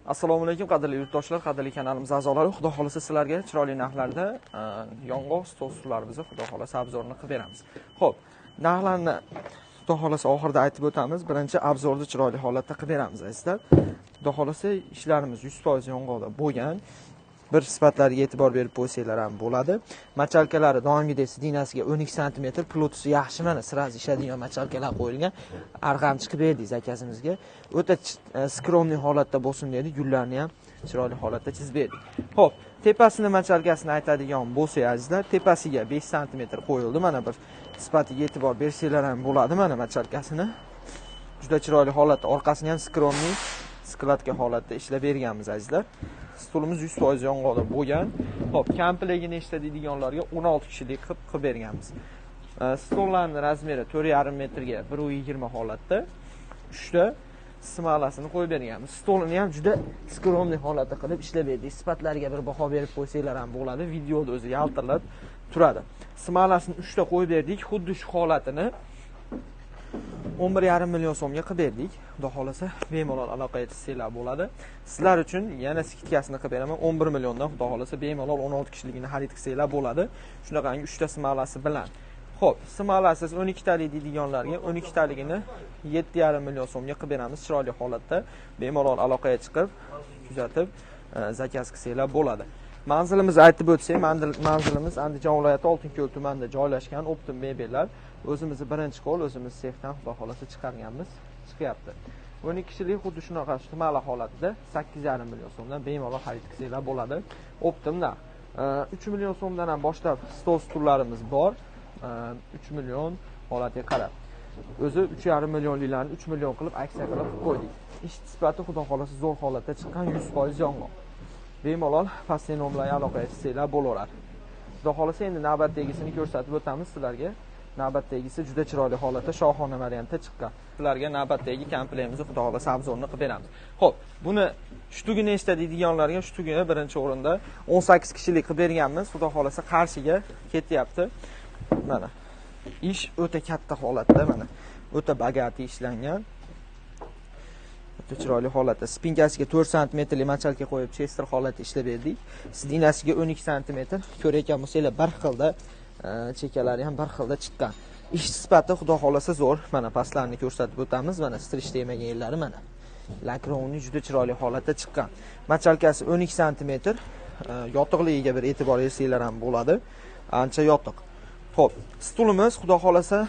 Assalomu alaykum qadrli yurtdoshlar, qadrli kanalimiz a'zolari. Xudo xolasa sizlarga chiroyli narxlarda yong'oq stol stullarimizni Xudo xolasa obzorni qilib beramiz. Xo'p, narxlarni Xudo xolasa oxirida aytib o'tamiz. Birinchi obzorni chiroyli holatda qilib beramiz azizlar. Xudo xolasa ishlarimiz 100% yong'oqda bo'lgan. Bir sifatlariga e'tibor berib qo'ysanglar ham bo'ladi. Machalkalari doimgidek sidinasiga 12 sm, plotisi yaxshi, mana sразу ishlaydigan machalkalar qo'yilgan. Arg'am chiqib berdik zakazimizga. O'ta skromniy holatda bo'lsin dedi, gullarni ham chiroyli holatda chizib berdik. Xo'p, tepasini machalkasini aytadigan bo'lsak azizlar, tepasiga 5 sm qo'yildi. Mana bir sifatiga e'tibor bersanglar ham bo'ladi, mana machalkasini. Juda chiroyli holatda, orqasini ham skromniy skladka holatda ishlab berganmiz azizlar. Stolimiz 100% yong'oqda bo'lgan. Xo'p, komplekti nechta deydiganlarga 16 kishilik qilib berganmiz. Stollarning razmeri 4,5 metrga 1,20 holatda 3 ta smalasini qo'yib berganmiz. Stolini ham juda skromniy holatda qilib ishlab berdik. Sifatlariga bir baho berib qo'ysanglar ham bo'ladi. Videoda o'zi yaltirlab turadi. Smalasini 3 ta qo'yib berdik. Xuddi shu holatini 11,5 million so'mga qilib berdik. Xudo xolasa bemalol aloqaga chiqsanglar bo'ladi. Sizlar uchun yana skidkasini qilib beraman. 11 milliondan Xudo xolasa bemalol 16 kishiligini xarid qilsanglar bo'ladi. Shunaqangi 3 ta smalasi bilan. Xo'p, smalasiz 12 talik deydiganlarga 12 taligini 7,5 million so'mga qilib beramiz chiroyli holatda. Bemalol aloqaga chiqib, kuzatib, zakaz qilsanglar bo'ladi. Manzilimizni aytib o'tsak, manzilimiz Andijon viloyati Oltinko'l tumanida joylashgan Optim mebellar. O'zimizni birinchi qo'l, o'zimiz sexdan Xudo xolasa chiqarganmiz, chiqyapti. 12 kishilik xuddi shunaqa smala holatida 8,5 million so'mdan bemalol xarid qilsanglar bo'ladi. Optim narx. 3 million so'mdan ham boshlab stol stullarimiz bor. 3 million holatiga qarab. O'zi 3,5 millionliklarni 3 million qilib aksiya qilib qo'ydik. Ish sifati Xudo xolasa zo'r holatda chiqqan, 100% yong'oq. Bemalol pastki nomerlarga aloqaga chiqsanglar bo'laveradi. Xudo xolasa endi navbatdagisini ko'rsatib o'tamiz sizlarga. Navbatdagisi juda chiroyli holatda shohona variantda chiqqan. Sizlarga navbatdagi komplektimizni Xudo xolasa obzorni qilib beramiz. Xo'p, buni shtugi nechta deydiganlarga shtugini birinchi o'rinda 18 kishilik qilib berganmiz. Xudo xolasa qarshiga ketyapti. Mana ish o'ta katta holatda, mana o'ta bagati ishlangan. O'ta chiroyli holatda. Spinkasiga 4 santimetrli machalka qo'yib chester holatda ishlab berdik. Sidinasiga 12 sm. Ko'rayotgan bo'lsanglar bir xilda chekalari ham bir xilda chiqqan. Ish sifati Xudo xolasa zo'r. Mana pastlarni ko'rsatib o'tamiz. Mana strish tegmagan yerlari mana. Lakrovni juda chiroyli holatda chiqqan. Machalkasi 12 sm. Yotiqligiga bir e'tibor bersanglar ham bo'ladi. Ancha yotiq. Xo'p, stulimiz Xudo xolasa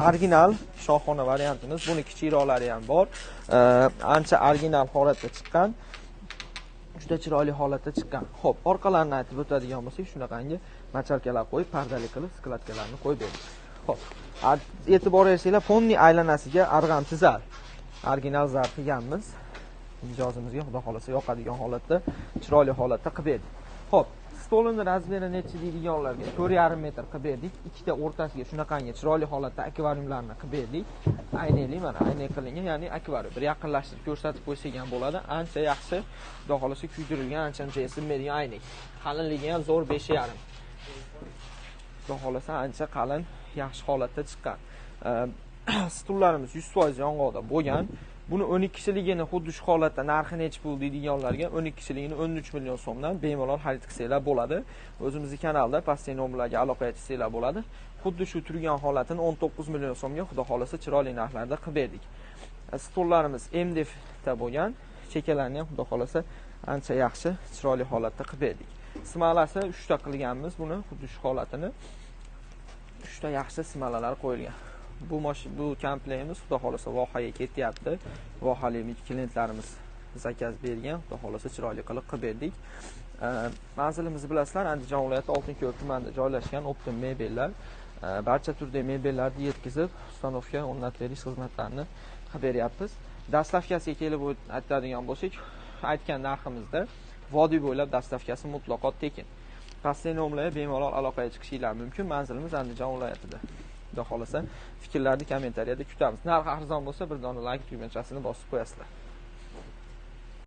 original shohona variantimiz. Buni kichikroqlari ham bor. Ancha original holatda chiqqan. Juda chiroyli holatda chiqqan. Xo'p, orqalarini aytib o'tadigan bo'lsak, shunaqangi machalkalar qo'yib, pardali qilib, skladkalarni qo'yib berdik. Xo'p, e'tibor bersanglar, fonning aylanasiga arg'amchi zar. Original zar qilganmiz. Mijozimizga Xudo xolasa yoqadigan holatda, chiroyli holatda qilib berdik. Xo'p, stolini razmeri necha deydiganlarga 4,5 metr qilib berdik. Ikkita o'rtasiga shunaqangi chiroyli holatda akvariumlarni qilib berdik. Aynali, mana ayna qilingan, ya'ni akvarium. Bir yaqinlashtirib ko'rsatib qo'ysak ham bo'ladi. Ancha yaxshi, Xudo xolasa kuydirilgan, ancha-muncha esinmaydigan aynak. Qalinligi ham zo'r 5,5. Xudo xolasa ancha qalin, yaxshi holatda chiqqan. Stullarimiz 100% yong'oqda bo'lgan. Buni 12 kishiligini xuddi shu holatda narxi necha pul deydiganlarga 12 kishiligini 13 million so'mdan bemalol xarid qilsanglar bo'ladi. O'zimizning kanalda pastki nomerlarga aloqaga chiqsanglar bo'ladi. Xuddi shu turgan holatini 19 million so'mga Xudo xolasa chiroyli narxlarda qilib berdik. Stollarimiz MDF da bo'lgan, chekalarni ham Xudo xolasa ancha yaxshi, chiroyli holatda qilib berdik. Smalasi 3 ta qilganmiz buni, xuddi shu holatini 3 ta yaxshi smalalar qo'yilgan. Bu komplektimiz Xudo xolasa vohaga ketyapti. Vohali klientlarimiz zakaz bergan, Xudo xolasa chiroyli qilib qilib berdik. Manzilimizni bilasizlar, Andijon viloyati Oltinko'l tumanida joylashgan Optim mebellar. Barcha turdagi mebellarni yetkazib, ustanovka, o'rnatib berish xizmatlarini qilib beryapmiz. Dastavkasiga kelib aytadigan bo'lsak, aytgan narximizda vodiy bo'ylab dastavkasi mutlaqo tekin. Pastki nomerlarga bemalol aloqaga chiqishingiz mumkin. Manzilimiz Andijon viloyatida. Xudo xolasa fikrlarni kommentariyada kutamiz. Narx arzon bo'lsa bir dona like tugmachasini bosib qo'yasizlar.